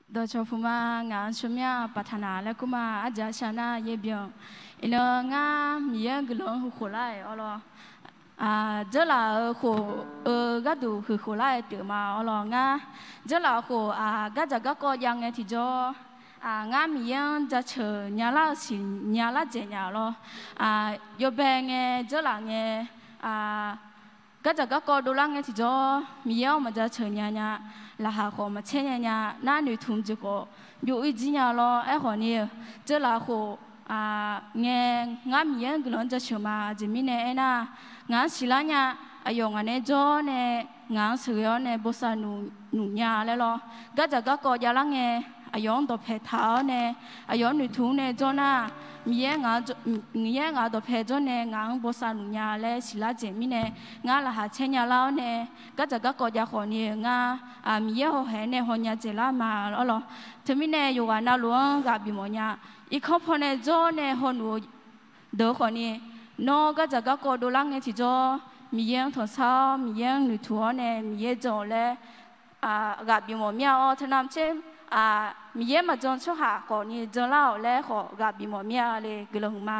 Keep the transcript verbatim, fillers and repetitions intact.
Dawqcawq puq ma, ngaq-anr tsawrmyanr-aq paqtaqnaq laer kur ma. Arjaq shar nar yaerbyan. Iqnan ngar Miqyaer-anr guiqlanq-anr hekhof lar-euq awr lawr. Dzeurlaf-euq khof-eu gharduq hekhof lar-eu pyeuf ma awr lawr. Ngar dzeurlaf khof, aq, gardzaq garkawv jav ngae tiqjawr, aq, ngar Miqyaer-anr jaceuq nya lar-eu siqnya lar dzaeq nya lawr. Aq, yawbae ngae, dzeurlaf ngae, aq, gardzaq garkawv dovlar ngae tiqjawr, Miqyaer-anr maqjaceuq nya nya, laqkhaq khawf maqcaer nya nya, nar noeqtmq jeq khawf byov-ir jir nya lawr. Aerkhawf ni, dzeurlaf khof, aq, ngae, ngar Miqyaer-anr guiqlanq-anr jaceuq ma. Aqjeq mirnae aernar, ngaq-anr siqlar nya, aqyawf ngaq nae jawr-awr nae, ngaq-anr sheuqghae-awr nae bosav nmq nya laer lawr. Gardzaq garkawv javlar ngae, aqyawf-anr dawqpae taq-awr nae, aqyawf-anr noeqtmq-anr nae jawr nar, Miqyaer ngaq-anr, Miqyaer ngaq-anr dawqpae jawr nae ngaq-anr bosav nmq nya laer siqlar dzaeq mirnae, ngar laqkhaq caer nya lar-awr nae, gardzaq garkawv jav khawf ni-eu ngar, aq, Miqyaer hawkhaeq-aer nae hawnya dzaeqlar ma awr lawr. Teumirnae yawqghaq navluf-anr ghaq bifmawf nya. Irkanr pawnae jawr nae hawnmq-eu deuq-eu khawf ni, nawr gardzaq garkawv dovlar ngae tiqjawr, Miqyaer-anr tanqsar-awr, Miqyaer-anr noeqtmq-awr nae Miqyaer jan-awq laer, aq, ghaq bifmawf mir-a awr. Teunav tser, aq, Miqyaer maqjan tsawrhaq khawf ni janlar-awq laer khawf ghaq bifmawf mir-a le. Guiqlanq huiqma.